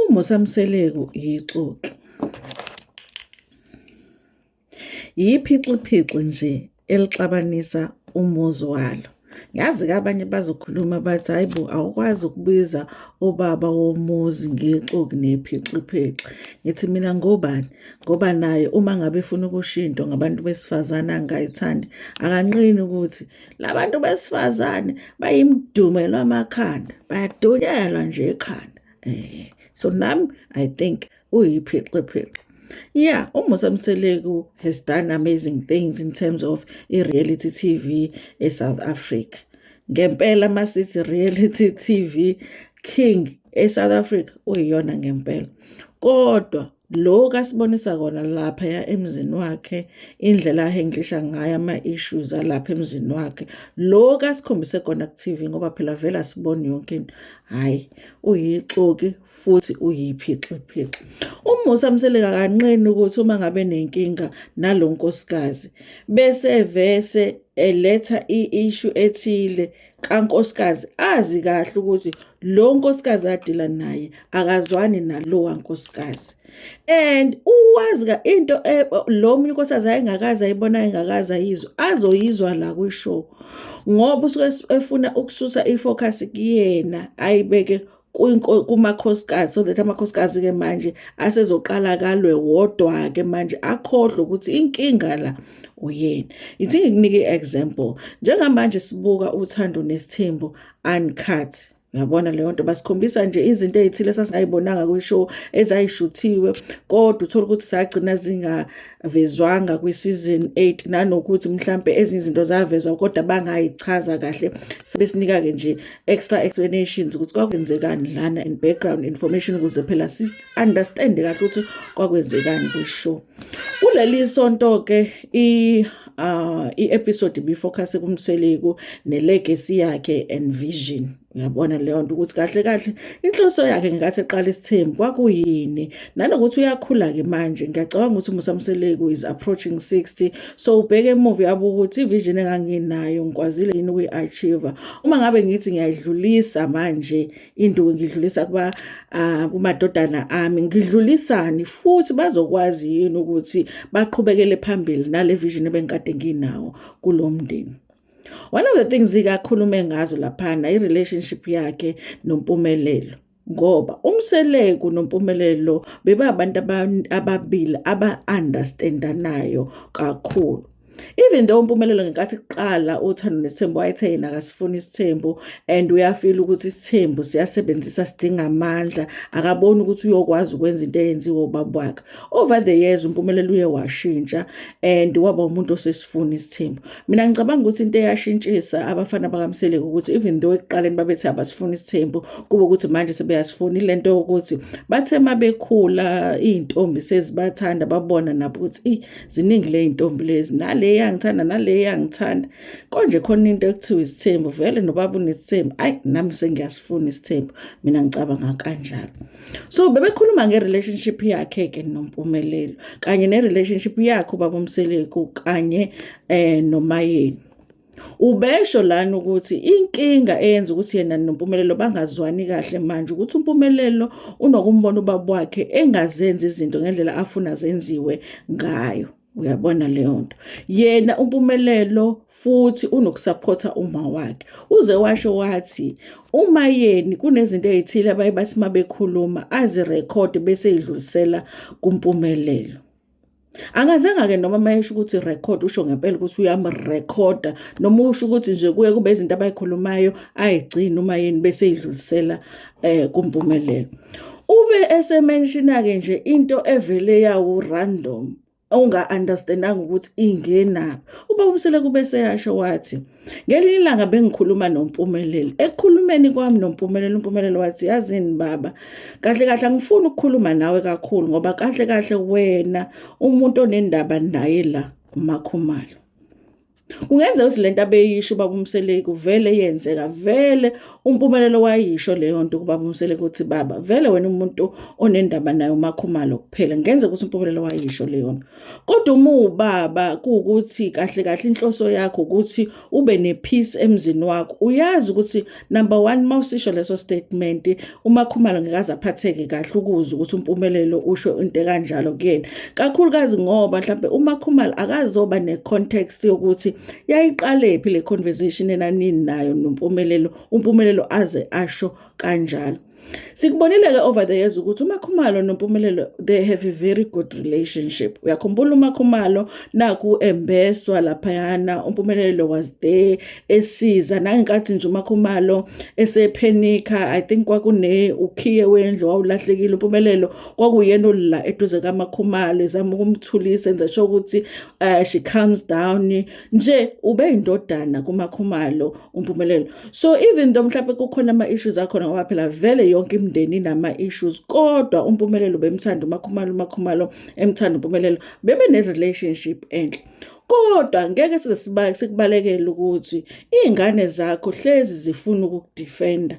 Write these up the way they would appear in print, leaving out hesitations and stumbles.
UMusa Mseleku yixoki. Yiphixiphixi nje elixabanisa umuzi walo. Ngiyazi-ke abanye bazokhuluma bathi hhayi bo awukwazi ukubiza ubaba womuzi ngexoki nephixiphixi. Ngithi mina ngobani? Ngoba naye uma ngabe efuna ukusho into ngabantu besifazane angayithandi, akanqeni ukuthi la bantu besifazane bayimidumelo amakhanda, bayadunyelwa nje ekhanda. So nami I think uyiphixiphixi. Yeah, uMusa Mseleku has done amazing things in terms of i-reality TV e-South Africa. Ngempela masithi reality TV king e-South Africa uyiyona ngempela. Kodwa lo kasibonisa kona lapha emzini wakhe indlela ahendlisha ngayo ama-issues alapha emzini wakhe lo kasikhombise kona ku-TV ngoba phela vele asiboni yonke into hhayi uyixoki futhi uyiphixiphixi. UMusa Mseleku akanqeni ukuthi uma ngabe nenkinga nalo nkosikazi bese vese eletha i-issue ethile kankosikazi azi kahle ukuthi lo nkosikazi adila naye akazwani nalowa nkosikazi and uwazi ka into e, lo munye unkosikazi ayengakaze ayibona engakaze ayizwa azoyizwa la kwi-show ngoba usuke efuna ukususa i-focus kuyena ayibeke kumakhosikazi so that amakhosikazi-ke manje asezoqala kalwe wodwa-ke manje akhohlwe ukuthi inkinga la uyena. Ithi ngikunike i-example njengamanje sibuka uThando Nesithembu uncut. Uyabona leyo nto basikhombisa nje izinto ey'thile esasingayibonanga kwi-show ezayishuthiwe kodwa uthole ukuthi sagcina zingavezwanga kwi-season 8 nanokuthi mhlampe ezinye izinto zavezwa kodwa bangayichaza kahle sebesinika-ke nje extra explanations ukuthi kwakwenzekani lana and background information ukuze phela si-understande kahle ukuthi kwakwenzekani kwi-show. Kuleli sonto-ke i-episode ibifocus kuMseleku ne-legacy yakhe and vision. Uyabona leyo nto ukuthi kahle kahle inhloso yakhe ngenkathi eqala isithembu kwakuyini nanokuthi uyakhula-ke manje ngiyacabanga ukuthi uMusa Mseleku is approaching 60 so ubheke emuva uyabuka ukuthi i-vision enganginayo ngikwazile yini ukuyi-achieve uma ngabe ngithi ngiyayidlulisa manje induku ngidlulisa kuba kumadodana ami ngidlulisani futhi bazokwazi yini ukuthi baqhubekele phambili nale vision ebengikade nginawo kulo mndeni. One of the things ikakhulume ngazo laphana i-relationship yakhe noMpumelelo ngoba uMseleku noMpumelelo bebabantu ababili aba-understandanayo kakhulu. Even though uMpumelelo ngenkathi kuqala uThando Nesithembu wayethe yena akasifuni isithembu and uyafila ukuthi isithembu siyasebenzisa sidinga amandla akaboni ukuthi uyokwazi ukwenza into eyenziwe ubaba wakhe. Over the years uMpumelelo uye washintsha and waba umuntu osesifuna isithembu. Mina ngicabanga ukuthi into eyashintshisa abafana bakaMseleku ukuthi even though ekuqaleni babethi abasifuni isithembu kube ukuthi manje sebeyasifuna ilento yokuthi bathe mabekhula iy'ntombi sezibathanda babona nabo ukuthi i ziningi le y'ntombi lezi nale yangithanda nale yangithanda konje khona into ekuthiwa isithembu vele nobaba unesithembu ayi nami sengiyasifuna isithembu mina ngicabanga kanjalo. So bebekhuluma nge-relationship yakhe-ke noMpumelelo kanye ne-relationship yakhe ubaba uMseleku kanye noMayeni. Ubesho lana ukuthi inkinga eyenza ukuthi yena noMpumelelo bangazwani kahle manje ukuthi uMpumelelo unokumbona ubaba wakhe engazenzi izinto ngendlela afuna zenziwe ngayo. Uyabona leyo nto. Yena uMpumelelo futhi unokusaphotha uma wakhe. Uze washo wathi uMayeni kunezinto ey'thile abaye bathi uma bekhuluma azirekhode bese ey'dlulisela kuMpumelelo. Akazange-ke noma uma esho ukuthi record usho ngempela ukuthi uyamrekhoda noma usho ukuthi nje kuye kube izinto abayikhulumayo ayigcine uMayeni bese eyidlulisela kuMpumelelo. Ube esemenshina-ke nje into evele yawu-random onga-understandanga ukuthi ingenaphi. Ubaba uMseleku ube seyasho wathi, ngelinye ilanga bengikhuluma noMpumelelo. Ekukhulumeni kwami noMpumelelo, uMpumelelo wathi, yazini baba, kahle kahle angifuni ukukhuluma nawe kakhulu ngoba kahle kahle wena umuntu onendaba naye la uMakhumalo. Kungenzeka ukuthi lento abeyisho ubaba uMseleku vele yenzeka, vele uMpumelelo wayisho leyo nto kubaba uMseleku ukuthi baba vele wena umuntu onendaba naye uMakhumalo kuphela. Kungenzeka ukuthi uMpumelelo wayisho leyo nto. Kodwa uma uwubaba kuwukuthi kahle kahle inhloso yakho ukuthi ube ne-peace emzini wakho, uyazi ukuthi number one mawusisho leso statement uMakhumalo ngeke aze aphatheke kahle ukuzwa ukuthi uMpumelelo usho into ekanjalo kuyena, kakhulukazi ngoba mhlampe uMakhumalo akazoba ne-context yokuthi yayiqalephi le conversation enanini nayo noMpumelelo, uMpumelelo aze asho kanjalo. Sikubonile-ke over the years ukuthi uMakhumalo noMpumelelo, they have a very good relationship. Uyakhumbula uMakhumalo naku embeswa laphayana, uMpumelelo was there esiza nangenkathi nje uMakhumalo esephenika. I think kwakune ukhiye wendlu wawulahlekile, uMpumelelo kwakuyena olila eduze kaMakhumalo ezama ukumthulisa, enza sure ukuthi she calms down nje. Ube indodana kuMakhumalo uMpumelelo. So even though mhlawumbe kukhona ama-issues akhona, ngoba phela vele yonke imindeni inama-issues, kodwa uMpumelelo bemthanda uMakhumalo, uMakhumalo emthanda uMpumelelo, bebe ne-relationship enhle. Kodwa ngeke size sikubalekele ukuthi iy'ngane zakho hlezi zifuna ukukudefenda.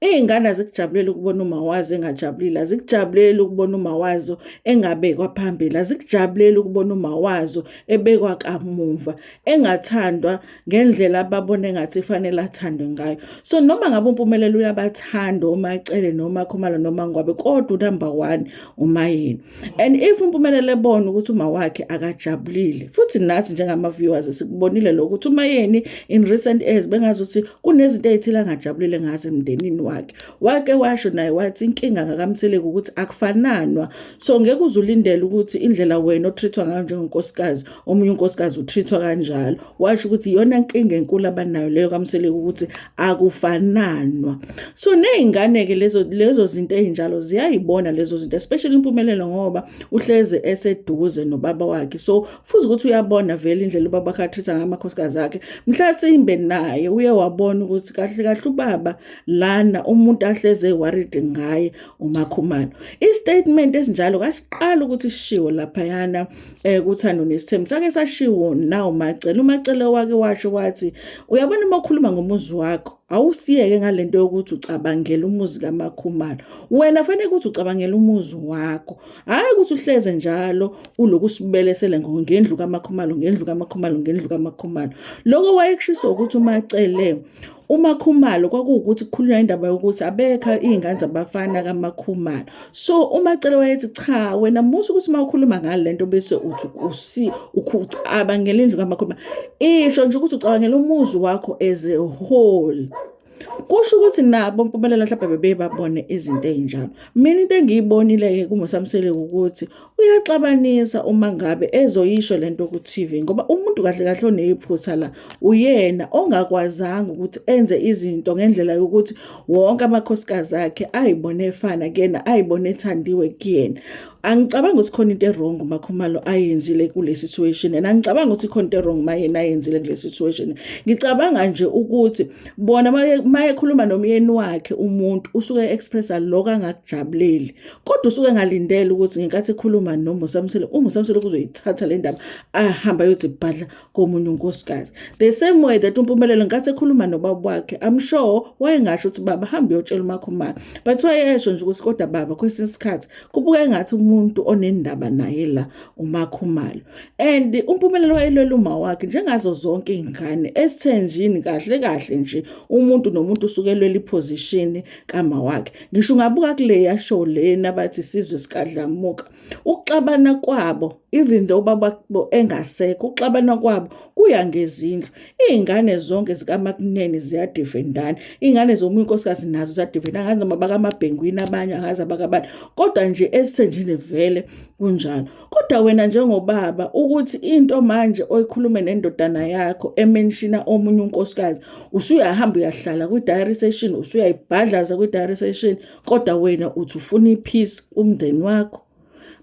Iy'ngane azikujabuleli ukubona uma wazo engajabulile, azikujabuleli ukubona uma wazo engabekwa phambili, azikujabuleli ukubona uma wazo ebekwa kamuva, engathandwa ngendlela ababona engathi fanele athandwe ngayo. So noma ngabe uMpumelelo uyabathanda oMacele noMakhumalo noMangwabe, kodwa unumber one uMayeni. And if uMpumelelo ebona ukuthi uma wakhe akajabulile, futhi nathi njengama-viewers sikubonile lokho ukuthi uMayeni in recent years bengazi ukuthi kunezinto ey'thile angajabulile ngazo emndenini wakhe. Wake washo naye wathi inkinga ngakaMseleku ukuthi akufananwa, so ngeke uze ulindele ukuthi indlela wena otreat-wa ngayo njengonkosikazi, omunye unkosikazi utreat-wa kanjalo. Washo ukuthi iyona nkinga enkulu abanayo leyo kaMseleku, ukuthi akufananwa. So ney'ngane-ke lezo zinto ey'njalo ziyayibona lezo zinto, especially Impumelelo, ngoba uhleze eseduze nobaba wakhe, so futhi ukuthi uyabona vele indlela ubaba wakhe atreat-a ngamakhosikazi akhe. Mhlasimbe naye uye wabona ukuthi kahle kahle ubaba lana umuntu ahleze worried ngaye uMakhumalo. I-statement esinjalo kasiqala ukuthi sishiwo laphayana kuThando Nesithembu, sake sashiwo nawo Macele. UMacele wake washo wathi, uyabona uma ukhuluma ngomuzi wakho, awusiyeke ngalento yokuthi ucabangela umuzi kaMakhumalo, wena fanele ukuthi ucabangela umuzi wakho, hhayi ukuthi uhleze njalo uloku usibelesele ngendlu kaMakhumalo, ngendlu kaMakhumalo, ngendlu kaMakhumalo. Lokho wayekushiso ukuthi uMacele uMakhumalo kwakuwukuthi kukhulunywa indaba yokuthi abekho iy'ngane zabafana kaMakhumalo. So uMacele wayethi cha, wena musa ukuthi uma ukhuluma ngale nto bese uthi ucabangela indlu kaMakhumalo, isho nje ukuthi ucabangela umuzi wakho as a whole. Kusho ukuthi nabo Mpumelelo mhlawumbe bebebabone izinto ey'njalo. Mina into engiyibonile-ke kuMusa Mseleku ukuthi uyaxabanisa uma ngabe ezoyisho lento ku-TV, ngoba umuntu kahle kahle onephutha la uyena ongakwazanga ukuthi enze izinto ngendlela yokuthi wonke amakhosikazi akhe ayibone efana kuyena, ayibone ethandiwe kuyena. Angicabangi ukuthi khona into e-wrong uMakhumalo ayenzile kule situation, and angicabangi ukuthi khona into e-wrong mayena ayenzile kule situation. Ngicabanga nje ukuthi bona mayekhuluma nomyeni wakhe, umuntu usuke expressa lokho angakujabuleli, kodwa usuke engalindele ukuthi ngenkathi ekhuluma noMusa Mseleku, uMusa Mseleku uzoyithatha le ndaba ahamba ayothi bhadla komunye unkosikazi. The same way that uMpumelelo ngenkathi ekhuluma nobaba wakhe, I'm sure wayengasho ukuthi baba hamba uyotshela uMakhumalo, but wayesho nje ukuthi kodwa baba, kwesinye isikhathi kubuka engathi umuntu onendaba naye la uMakhumalo. And uMpumelelo wayelwela uma wakhe njengazo zonke iy'ngane esithenjini. Kahle kahle nje umuntu nomuntu usuke elwela iposition kama wakhe. Ngisho ungabuka kuleya show lena bathi Sizwe Sikadlamuka, ukuxabana kwabo, even though ubaba engasekho, ukuxabana kwabo kuya ngezindlu. Iy'ngane zonke zikaMakunene ziyadefendana, iy'ngane zomunye unkosikazi nazo ziyadefendana, angazi noma bakaMabhengwini abanye, angazi abakabani, kodwa nje esithenjini vele kunjalo. Kodwa wena njengobaba, ukuthi into manje oyikhulume nendodana yakho ementiona omunye unkosikazi, usuyahamba uyahlala kwi-diary session, usuyayibhadlaza kwi-diary session, kodwa wena uthi ufuna i-peace kumndeni wakho.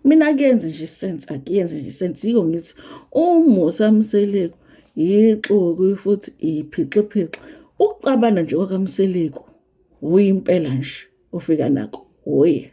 Mina akuyenzi nje isense, akuyenzi nje isense. Yiko ngithi uMusa Mseleku yixoki futhi iphixiphici. Ukuxabana nje kwakaMseleku uyimpela nje ufika nako uye.